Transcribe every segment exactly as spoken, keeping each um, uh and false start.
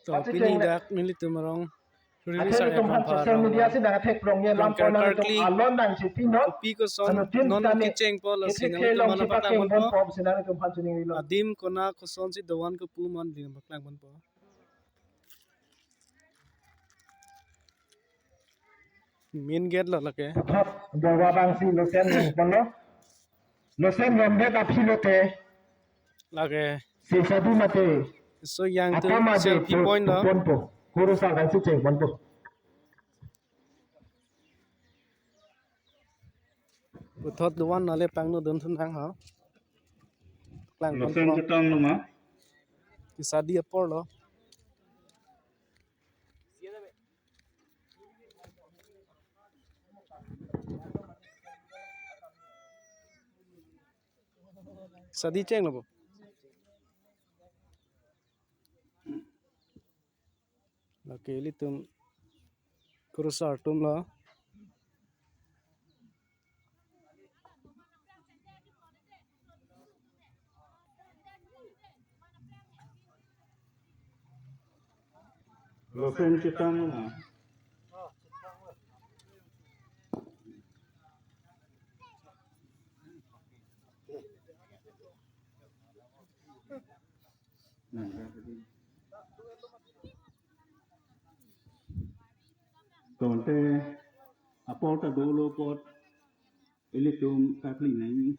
To pini dak nelitum arong release area aphan social media si nang thek prong ye lam pon nang karkli alon nang si pinon. Kopi koson non kecheng po, lasi nangtum aphan paklang ponpo. Adim kona koson si dovan kopu ma nelitum paklang ponpo. Main gate lo lake. Thot doba bang si losen nang ponlo. Losen romdet aphi lote. Lake. Sisadu mate. So yang tu akama de selfie po-, point lo. Ponpo. Kurusar kan si cheng ponpo. Puthot dovan nale pangno dun thun thang ha. Klang losen ponpo. Chetong lo ma? Kisadi apor lo. Sadi cheng lo bo. Lake ilitum kurusar atum lo. Losen chetong lo ma? Tangte apor ta dolo apot ilitum karkli nang,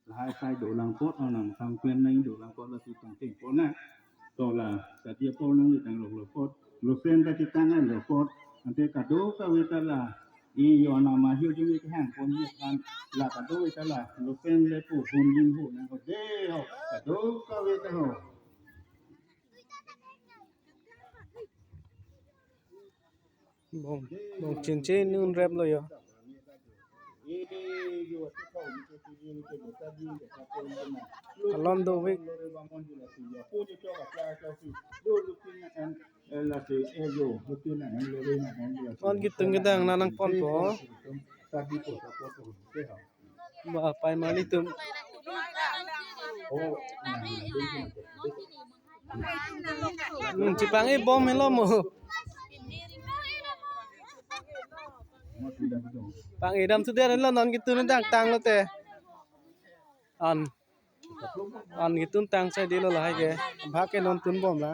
lahai sai dolang apot, onam kangpen nang dolang apot, lasi tangte apot na. To la, sadi apor nang tang lo apot. Losen ta chetong lo apot. Ante kadokave ta la, i yo nama hiu jung i kehang pon hiu kan, la kadokave ta la losen le pu hun lim hu nang ko de ho. Kadokave ta ho. Bong, bong chin chin un rep lo yo. Alon dovik. Non kitung kedang nang ponpo. Ba, pai mali tum. Hmm, chepang-e bom helo mo. Pang-e dam sudah lo, non kitung dang tang lote. An. An kitung tang sai di lo lahai ke. Bhak ke non tun bom la.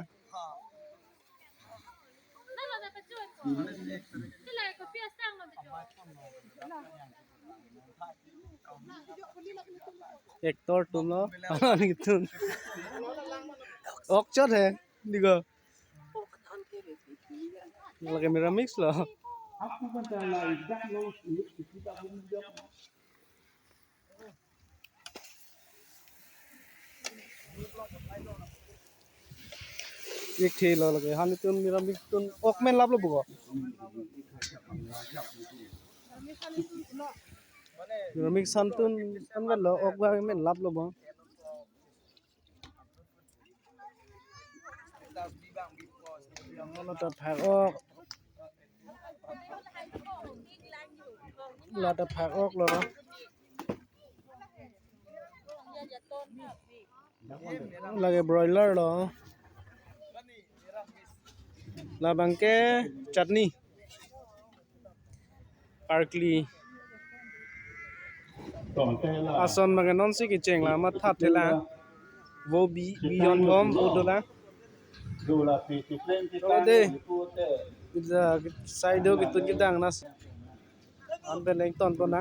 Actor atum lo, alang atum. Ok chot he, diko. Lake Meramix lo. Ik thi lo lake, han atum Meramix atum ok men lap lo buko. Meramix han atum an lo ok ba men lap lo bo. Lo ta phak ok. Lo ta phak ok lo. Lake broiler lo. Labang ke chutney. Karkli ason abang ke non si kecheng la matha thela. Vo bi, bi yon bom vo dolang. Ode. Pizza side do kitung kedang nas. An pen leng ton pon na.